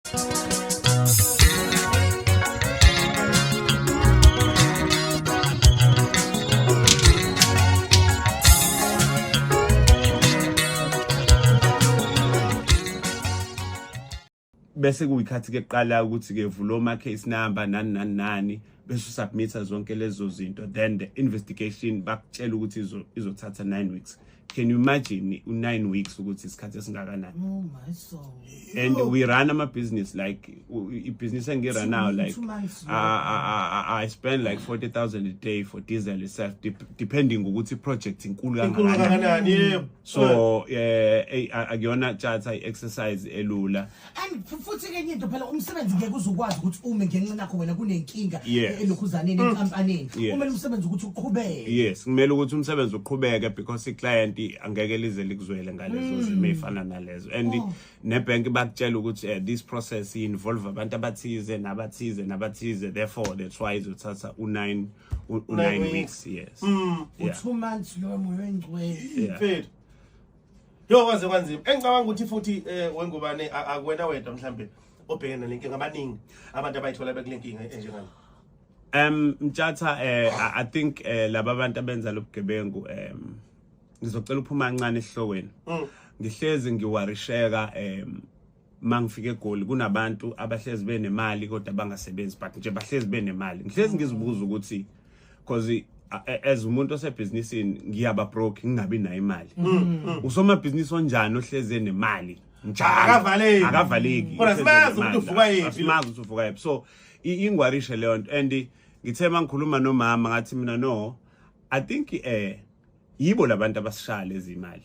Bese kuyikhathi ke kuqala ukuthi ke vula oma case number, nani nani nani, bese usubmitha zonke lezo zinto, then the investigation bakutshela ukuthi izothatha 9 weeks. Can you imagine u9 weeks ukuthi isikhathi esingakanani? Oh my soul. And we run ama business, like ibhizinisi engirun now, like 2 months. I spend like 40,000 a day for diesel itself, depending ukuthi project inkulu Inkulu kangakanani. Kangakanani, yebo. So akuyona, Tshatha, i-exercise elula. And futhi ke enye into phela, umsebenzi ngeke uzukwazi ukuthi ume ngenxa nakho wena kunenkinga elokhuzaneni enkampanini. Kumele umsebenzi ukuthi uqhubeke. Yes, kumele ukuthi umsebenzi uqhubeke because iclient angeke lize likuzwele ngalezo zimo ey'fana nalezo, and nebhenki bakutshela ukuthi this process involve abantu abathize nabathize nabathize, therefore that's why izothatha u-9 9 weeks, yes. Yeah. U2 months lo moya engcwele. Yeah. Mfethu. Yo, kwaze kwanzima. Engicabanga ukuthi futhi wengubane akuwena wedwa mhlambe obhekene nalenkinga, abaningi abantu abayithola bekule nkinga enjengale. Mtshatha, I think laba bantu abenza lobugebengu, ngizocela uphuma kancane esihlokweni. Ngihlezi ngiwarisheka mangifika eGoli, kunabantu abahlezi benemali kodwa bangasebenzi, but nje bahlezi benemali. Ngihlezi ngizibuza ukuthi, because as umuntu osebhizinisini ngiyaba broke ngingabi nayo imali. Usomabhizinisi onjani ohlezi enemali? Njalo. Akavaleki. Akavaleki. Kodwa Uhlezi simazi enemali. ukuthi uvuka yephi. Asimazi ukuthi uvuka yephi. So ingwarishe leyo nto, and ngithe mangikhuluma nomama ngathi mina, no, I think yibo labantu abasishaya lezi imali,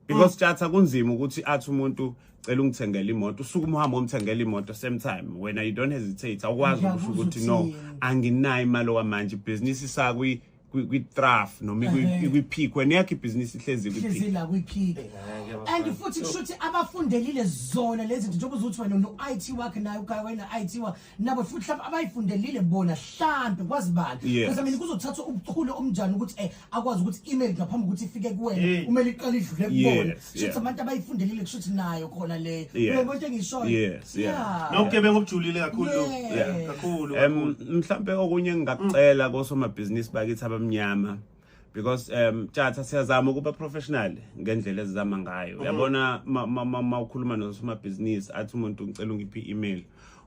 because Tshatha, kunzima ukuthi athi umuntu, "Cela ungithengele imoto," usuke umuhambe umthengele imoto same time. Wena you don't hesitate, awukwazi ukusho Ngiyakuzwa ukuthi no, uthini. anginayo imali okwamanje, ibhizinisi isakwi kwi-trough noma kwi-peak. Wena yakho ibhizinisi ihlezi Hlezi kwi-peak. La kwi-peak. And futhi kusho ukuthi abafundelile zona lezi zinto, njengoba uzothi wena no-IT wakhe naye ugaya wena IT wakhe nabo futhi mhlawumbe abayifundelile bona hlampe kwazi bani. Because I mean, kuzothatha ubuchule omnjani ukuthi akwazi ukuthi email ngaphambi kokuthi ifike kuwena kumele iqale idlule kubona? Kusho ukuthi abantu abayifundelile, kusho ukuthi nayo khona leyo. Uyabona into engishoyo? Yes. Nobugebengu obujulile kakhulu lokhu. Kakhulu. Kakhulu. Mhlambe okunye engingakucela kosomabhizinisi bakithi abamnyama, because Tshatha, siyazama ukuba professional ngendlela ezizama ngayo. Uyabona, ma ukhuluma nosomabhizinisi, athi umuntu, "Ngicela ungiphe i-email,"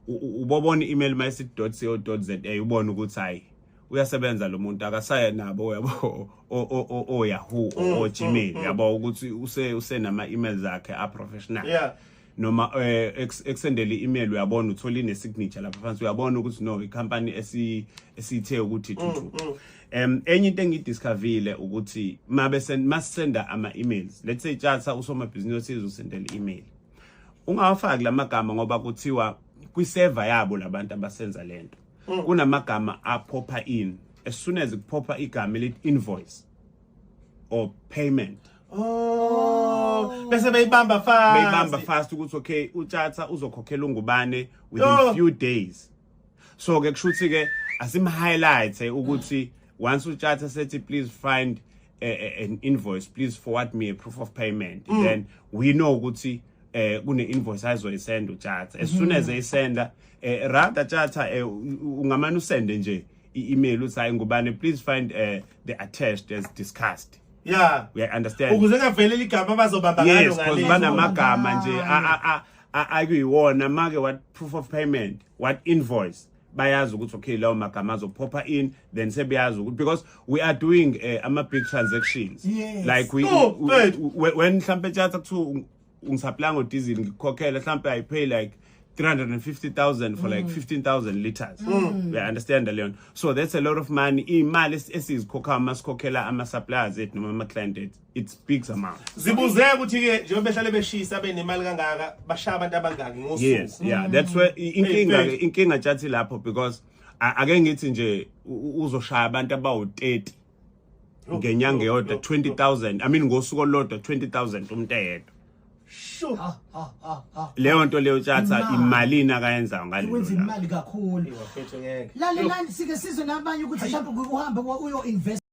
ubobona i-email mayisithi .co.za, ubone ukuthi hayi, uyasebenza lo muntu, akasaya nabo, uyabo, o Yahoo o Gmail, yabo, ukuthi usenama emails akhe a professional. Noma ekusendele i-email, uyabona uthola ine-signature lapha phansi, uyabona ukuthi no, ikhampani esithe ukuthi thuthu. Enye into engidiscoverile ukuthi mabe masenda ama-emails, let's say, Tshatha, usomabhizinisi othize usendele i-email, ungawafaki lamagama ngoba kuthiwa kwi-server yabo labantu abasenza lento kunamagama apopha in. As soon as kupopha igama elithi invoice or payment, Oh, bese beyibamba fast. Beyibamba fast ukuthi okay, uTshatha uzokhokhela ungubane within few days. So ke kusho ukuthi ke asim highlight ukuthi once uTshatha sethi, "Please find an invoice, please forward me a proof of payment," then we know ukuthi kune invoice azoyisenda uTshatha. As soon as eyisenda, rather, Tshatha, ungamane usende nje i-email uthi, "Hayi ngubane, please find the attached as discussed." We understand? Ukuze ngaveleli igama abazobamba ngalo Yes, because ngale. banamagama nje akuyiwona make what proof of payment, what invoice, bayazi ukuthi okay, lawo magama azopopha in, then sebeyazi ukuthi, because we are doing ama big transactions. Like we, Oh, mfethu. when mhlambe, Tshatha, kuthiwa ungisupply ngodiesel, ngikukhokhela, mhlambe I pay like 350,000 for like 15,000 liters. We understand leyo. So that's a lot of money, imali esizikhokha masikhokhela ama suppliers ethu noma ama client ethu. It's big amount. Zibuzeka ukuthi ke njengoba behlale beshisa benemali kangaka, bashaya abantu abangaki ngosuku? Yes, yeah, that's where inkinga Hey, ke, inkinga, Tshathi, lapho, because ake ngithi nje uzoshaya abantu abawu-30 ngenyanga eyodwa, 20,000, I mean, ngosuku olulodwa, 20,000 umuntu eyedwa. Sure. Ha ha ha ha. Leyo nto leyo, Tshatha, Imali. imalini akayenzayo ngalelo Wenza langa? imali kakhulu. Bafethu, ngeke. Lalelani, sike sizwe nabanye ukuthi mhlawumbe uhambe uyo invest.